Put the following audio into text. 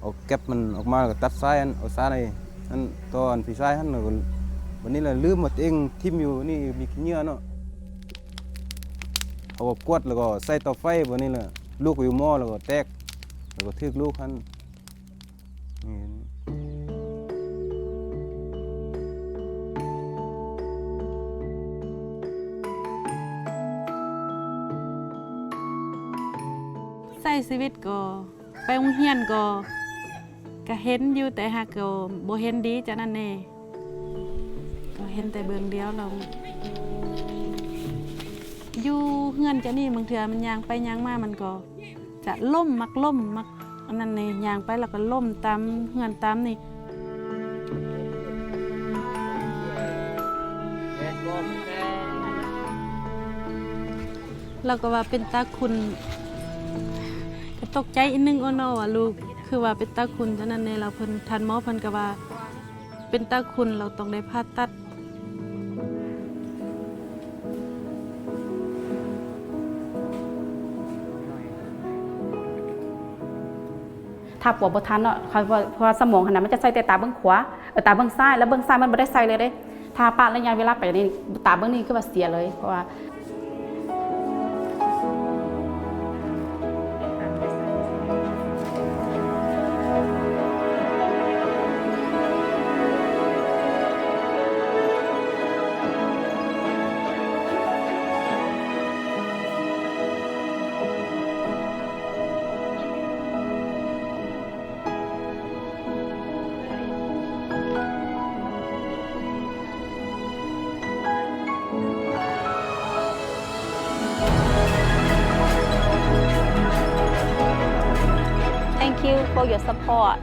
ເອົາແກັບມັນອອກມາ ແລ້ວກໍຕັດສາຍອັນ ເອົາສາຍອັນຕໍ່ອັນໄຟສາຍຫັ້ນ ແລ້ວກໍບາດນີ້ລະລືມວ່າຕົວເອງຖິ້ມຢູ່ນີ້ມີຂີ້ເຫຍື້ອເນາະ. ເຮົາກໍກວດ ແລ້ວກໍໃສ່ເຕົາໄຟ ບາດນີ້ລະລູກຢູ່ໝໍ້ ແລ້ວກໍແຕກ ແລ້ວກໍຖືກລູກຫັ້ນ. ໃຊ້ຊີວິດກໍ ໄປໂຮງຮຽນກໍ ກະເຫັນຢູ່ ແຕ່ຫາກກໍບໍ່ເຫັນດີຈາກນັ້ນແດ່ ກໍເຫັນແຕ່ເບິ່ງດຽວລະ ຢູ່ເຮືອນຈານີ້ ບາງເທື່ອມັນຍ່າງໄປຍ່າງມາ ມັນກໍຈະລົ້ມ ມັກລົ້ມ ມັກອັນນັ້ນແດ່ ຍ່າງໄປແລ້ວກໍລົ້ມຕາມເຮືອນຕາມນີ້. ລາວກໍວ່າເປັນຕາຂຸ້ນ ກໍຕົກໃຈອີກໜຶ່ງເນາະ ວ່າລູກຄືວ່າເປັນຕາຂຸ້ນຈັ່ງນັ້ນແດ່ ແລ້ວເພິ່ນ ທ່ານໝໍເພິ່ນກໍວ່າເປັນຕາຂຸ້ນ ລາວຕ້ອງໄດ້ຜ່າຕັດ. ຖ້າປົວບໍ່ທັນເນາະ ເພາະວ່າ ເພາະວ່າສະໝອງຫັ້ນນະ ມັນຈະໃສ່ແຕ່ຕາເບື້ອງຂວາ ເອີ ຕາເບື້ອງຊ້າຍ ແລ້ວເບື້ອງຊ້າຍມັນບໍ່ໄດ້ໃສ່ເລີຍເດ້. ຖ້າປະໄລຍະເວລາໄປນີ້ ຕາເບື້ອງນີ້ຄືວ່າເສຍເລີຍ ເພາະວ່າ Thank you for your support.